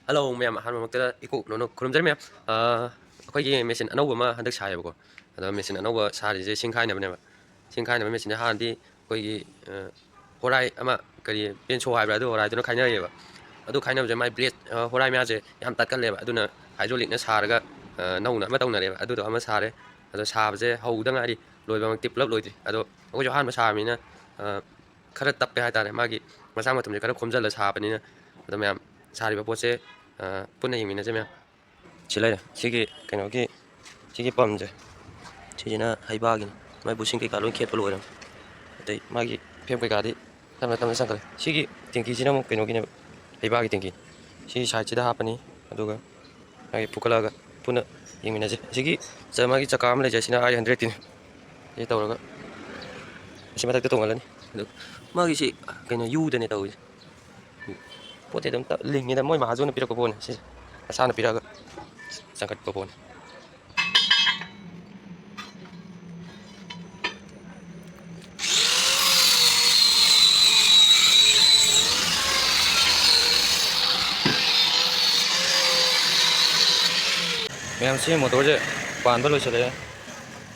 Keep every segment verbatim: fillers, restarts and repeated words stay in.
Hello ꯃꯌꯥꯝ, ꯑꯍꯥꯟꯕꯃꯛꯇꯗ ꯏꯀꯣꯛ ꯅꯣꯅꯣ ꯈꯨꯔꯨꯝꯖꯔꯤ ꯃꯌꯥꯝ꯫ ꯑ, ꯑꯩꯈꯣꯏꯒꯤ ꯃꯦꯆꯤꯟ ꯑꯅꯧꯕ ꯑꯃ ꯍꯟꯗꯛ ꯁꯥꯏꯌꯦꯕꯀꯣ꯫ ꯑꯗꯣ ꯃꯦꯆꯤꯟ ꯑꯅꯧꯕ ꯁꯥꯔꯤꯁꯦ ꯁꯤꯡ ꯈꯥꯏꯅꯕꯅꯦꯕ꯫ ꯁꯤꯡ ꯈꯥꯏꯅꯕ ꯃꯦꯆꯤꯟꯁꯦ ꯍꯥꯟꯅꯗꯤ ꯑꯩꯈꯣꯏꯒꯤ, ꯑ, ꯍꯣꯔꯥꯏ ꯑꯃ, ꯀꯔꯤ, ꯄꯦꯟꯁꯣ ꯍꯥꯏꯕ꯭ꯔꯥ, ꯑꯗꯨ ꯍꯣꯔꯥꯏꯗꯨꯅ ꯈꯥꯏꯅꯩꯌꯦꯕ꯫ ꯑꯗꯨ ꯈꯥꯏꯅꯕꯁꯦ ꯃꯥꯏ ꯕ꯭ꯂꯦꯗ, ꯑ, ꯍꯣꯔꯥꯏ ꯃꯌꯥꯁꯦ ꯌꯥꯝ ꯇꯠꯀꯜꯂꯦꯕ꯫ ꯑꯗꯨꯅ ꯍꯥꯏꯗ꯭ꯔꯣꯂꯤꯛꯅ ꯁꯥꯔꯒ, ꯑ, ꯅꯧꯅ ꯑꯃ ꯇꯧꯅꯔꯦꯕ꯫ ꯑꯗꯨꯗꯣ ꯑꯃ ꯁꯥꯔꯦ꯫ ꯑꯗꯣ ꯁꯥꯕꯁꯦ ꯍꯧꯗ ꯉꯥꯏꯔꯤ, ꯂꯣꯏꯕꯃꯛꯇꯤ ꯄꯨꯂꯞ ꯂꯣꯏꯗ꯭ꯔꯤ꯫ ꯑꯗꯣ ꯑꯩꯈꯣꯏꯁꯨ ꯑꯍꯥꯟꯕ ꯁꯥꯕꯅꯤꯅ, ꯑ, ꯈꯔ ꯇꯞꯄꯦ ꯍꯥꯏꯇꯥꯔꯦ, ꯃꯥꯒꯤ ꯃꯆꯥꯛ ꯃꯊꯨꯝꯁꯦ ꯈꯔ ꯈꯣꯝꯖꯤꯜꯂ ꯁꯥꯕꯅꯤꯅ꯫ ꯑꯗꯣ ꯃꯌꯥꯝ, ꯁꯥꯔꯤꯕ ꯄꯣꯠꯁꯦ, ꯑ, ꯄꯨꯟꯅ ꯌꯦꯡꯃꯤꯟꯅꯁꯦ ꯃꯌꯥꯝ꯫ ꯁꯤ ꯂꯩꯔꯦ, ꯁꯤꯒꯤ ꯀꯩꯅꯣꯒꯤ, ꯁꯤꯒꯤ ꯄꯝꯁꯦ, ꯁꯤꯁꯤꯅ ꯍꯩꯕꯥꯒꯤꯅꯤ꯫ ꯃꯥꯏ ꯕꯨꯁꯤꯡ ꯀꯩꯀꯥ ꯂꯣꯏ ꯈꯦꯠꯄ ꯂꯣꯏꯔꯦ꯫ ꯑꯇꯩ ꯃꯥꯒꯤ ꯐ꯭ꯔꯦꯝ ꯀꯩꯀꯥꯗꯤ ꯇꯞꯅ ꯇꯞꯅ ꯆꯪꯈꯠꯂꯦ꯫ ꯁꯤꯒꯤ ꯇꯦꯡꯀꯤꯁꯤꯅ ꯑꯃꯨꯛ ꯀꯩꯅꯣꯒꯤꯅꯦꯕ, ꯍꯩꯕꯥꯒꯤ ꯇꯦꯡꯀꯤ꯫ ꯁꯤ ꯁꯥꯏꯠꯁꯤꯗ ꯍꯥꯞꯄꯅꯤ, ꯑꯗꯨꯒ ꯃꯥꯒꯤ ꯐꯨꯀꯠꯂꯛꯑꯒ ꯄꯨꯟꯅ ꯌꯦꯡꯃꯤꯟꯅꯁꯦ꯫ ꯁꯤꯒꯤ ꯆ-, ꯃꯥꯒꯤ ꯆꯀꯥ ꯑꯃ ꯂꯩꯖꯩ, ꯁꯤꯅ ꯑꯥꯏ ꯍꯟꯗ꯭ꯔꯦꯠꯀꯤꯅꯤ꯫ ꯁꯤ ꯇꯧꯔꯒ ꯁꯤ ꯃꯊꯛꯇ ꯇꯣꯡꯍꯜꯂꯅꯤ꯫ ꯑꯗꯨ ꯃꯥꯒꯤꯁꯤ ꯀꯩꯅꯣ, ꯌꯨꯗꯅꯦ ꯇꯧꯔꯤꯁꯦ꯫ ꯄꯣꯠꯇꯤ ꯑꯗꯨꯝ ꯇꯞ-, ꯂꯤꯡꯉꯤꯗ, ꯃꯣꯏ ꯃꯍꯥꯖꯣꯟꯅ ꯄꯤꯔꯛꯄ ꯄꯣꯠꯅꯤ ꯁꯤꯁꯦ, ꯃꯁꯥꯅ ꯄꯤꯔꯛꯑꯒ ꯆꯪꯈꯠꯄ ꯄꯣꯠꯅꯤ꯫ ꯃꯌꯥꯝ, ꯁꯤ ꯃꯣꯇꯣꯔꯁꯦ ꯄꯥꯟꯕ ꯂꯣꯏꯁꯤꯜꯂꯛꯑꯦ꯫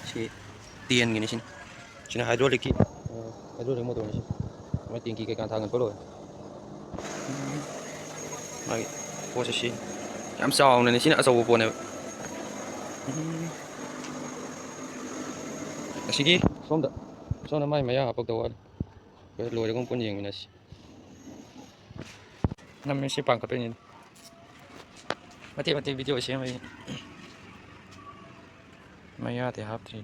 ꯁꯤ ꯇꯦꯟꯒꯤꯅꯤ ꯁꯤꯅ꯫ ꯁꯤꯅ ꯍꯥꯏꯗ꯭ꯔꯣꯂꯤꯛꯀꯤ, ꯑ, ꯍꯥꯏꯗ꯭ꯔꯣꯂꯤꯛ ꯃꯣꯇꯣꯔꯅꯤ ꯁꯤ꯫ ꯃꯣꯏ ꯇꯦꯡꯀꯤ ꯀꯩꯀꯥ ꯊꯥꯡꯒꯠꯄ ꯂꯣꯏꯔꯦ꯫ ꯃꯥꯒꯤ ꯄꯣꯠꯁꯦ ꯁꯤ ꯌꯥꯝ ꯆꯥꯎꯅꯅꯦ, ꯁꯤꯅ ꯑꯆꯧꯕ ꯄꯣꯠꯅꯦꯕ꯫ ꯑꯁꯤꯒꯤ ꯁꯣꯝꯗ, ꯁꯣꯝꯗ ꯃꯥꯏ ꯃꯌꯥ ꯍꯥꯞꯄꯛꯇꯧꯕ ꯋꯥꯠꯂꯤ꯫ ꯂꯣꯏꯔꯒ ꯑꯃꯨꯛ ꯄꯨꯟꯅ ꯌꯦꯡꯃꯤꯟꯅꯁꯤ꯫ ꯅꯝꯃꯦ, ꯁꯤ ꯄꯥꯡꯈꯠꯇꯣꯏꯅꯤ꯫ ꯃꯇꯦꯛ ꯃꯇꯦꯛ ꯚꯤꯗꯤꯑꯣ ꯁꯦꯝꯕꯩ꯫ ꯃꯌꯥꯗꯤ ꯍꯥꯞꯇ꯭ꯔꯤ꯫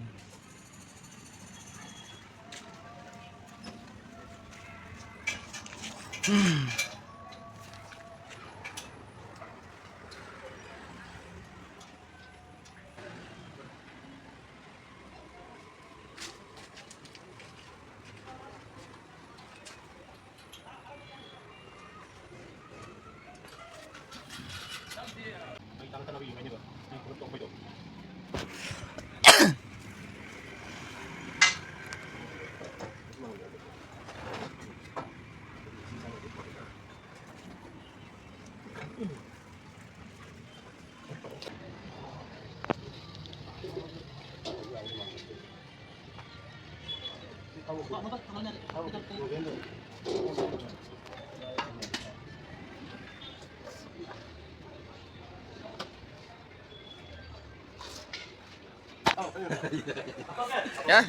ꯌꯥ?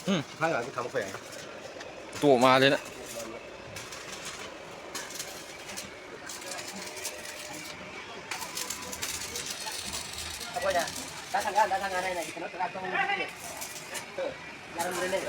ꯎꯝ꯫ ꯇꯣꯛ ꯃꯥꯜꯂꯦꯅ꯫ ꯑꯩꯈꯣꯏꯅ ꯗꯥ ꯊꯪꯒꯥꯟ, ꯗꯥ ꯊꯪꯒꯥꯟ ꯍꯥꯏꯅ ꯀꯩꯅꯣ ꯇꯧꯔꯒ ꯇꯧꯕꯅꯤ꯫ ꯌꯥꯔꯝꯗ꯭ꯔꯦꯅꯦ꯫